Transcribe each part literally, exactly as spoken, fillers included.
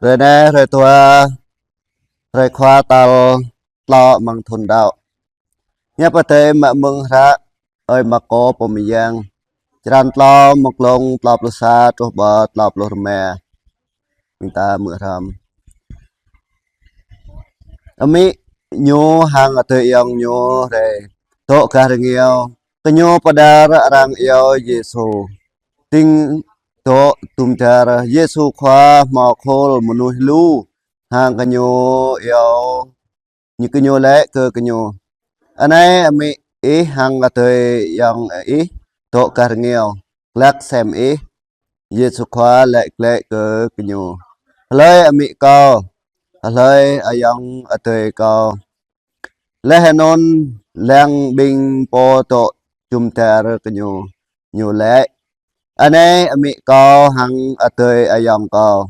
Hrơi anai hrơi dua, hrơi khua tal klâo amăng thun đăo. Hiăp Adai mă mơ̆ng hră ơi Markô pô mơyang, črăn klâo, mơ̆ng klông klâo pluh sa truh pơ klâo pluh rơma. Ƀing ta hmư̆ hrŏm. Amĭ ñu hăng adơi ayŏng ñu rai dŏ gah rơngiao. Gơñu pơđar arăng iâu Yêsu. Ding dŏ jum dar, Yêsu Khua hmâo khul mơnuih lu, hăng gơñu iâu, ñu gơñu laĭ kơ gơñu: Anai amĭ ih hăng adơi ayŏng ih dŏ gah rơngiao, glăk sem ih. Yêsu Khua laĭ glaĭ kơ gơñu: Hlơi amĭ kâo? Hlơi ayŏng adơi kâo? Laih anŭn lăng ƀing pô dŏ jum dar gơñu, ñu laĭ: Anai amĭ kâo hăng adơi ayŏng kâo.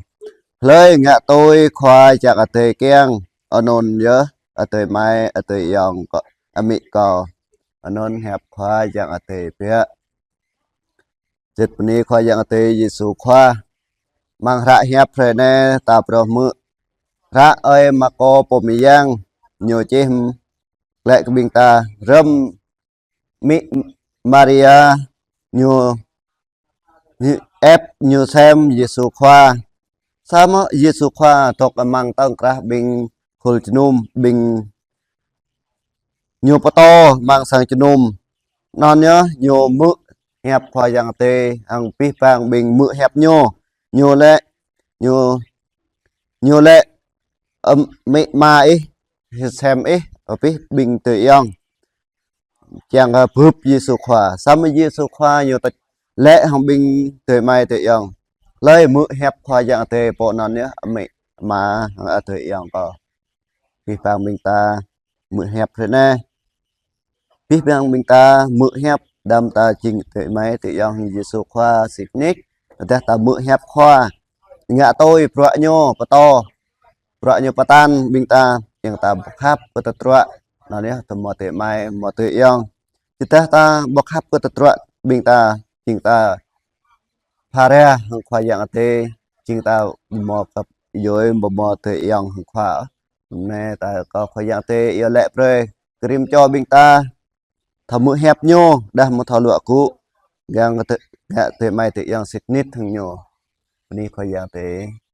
Hlơi ngă tui Khua Yang Adai kiăng, anŭn yơh adơi amai adơi ayŏng kâo, amĭ kâo. Anŭn hiăp Khua Yang Adai biă. Sĭt bơni Khua Yang Adai Yêsu Khua. Amăng hră hiăp hrơi anai ta phrâo hmư̆ hră ơi Markô pô mơyang, ñu čih glaĭ kơ ƀing ta rơ̆m amĭ Maria ñu ĕp ñu sem Yêsu Khua. Samơ̆ Yêsu Khua dŏ amăng tŏng krah ƀing khul jơnum, ƀing ñu pơtô amăng sang jơnum. Anŭn yơh ñu hmư̆ hiăp Khua Yang Adai, hăng abih bang ƀing hmư̆ hiăp ñu. Ñu laĭ, ñu, ñu laĭ: Amĭ ama ih sem ih abih ƀing adơi ayŏng, kiăng kơ bưp Yêsu Khua. Samơ̆ Yêsu Khua ñu tĕč laĭ hăng ƀing adơi amai adơi ayŏng: Hlơi hmư̆ hiăp Khua Yang Adai, pô anŭn yơh amĭ ama hăng adơi ayŏng kâo. Abih bang ƀing ta hmư̆ hiăp hrơi anai. Abih bang ƀing ta hmư̆ hiăp, đăm ta jing adơi amai adơi ayŏng Yêsu Khua sĭt nik. Tơdah ta hmư̆ hiăp Khua, ngă tui bruă ñu pơtô, bruă ñu pơtă ƀing ta, kiăng ta pơkhăp pơtơtruă. Anŭn yơh ta hmâo adơi amai, hmâo adơi ayŏng. Tơdah ta pơkhăp pơtơtruă ƀing ta, jing ta phara hăng Khua Yang Adai, jing ta hmâo găp djuai, hmâo adơi ayŏng hăng Khua. Anai ta kơ Khua Yang Adai iâu laĭ brơi kơ rĭm čô ƀing ta, thâo hmư̆ hiăp ñu, dah mơ̆ thâo luă gŭ, kiăng kơ adơi, ngă adơi amai adơi ayŏng sĭt nik hăng ñu. Bơni Khua Yang Adai.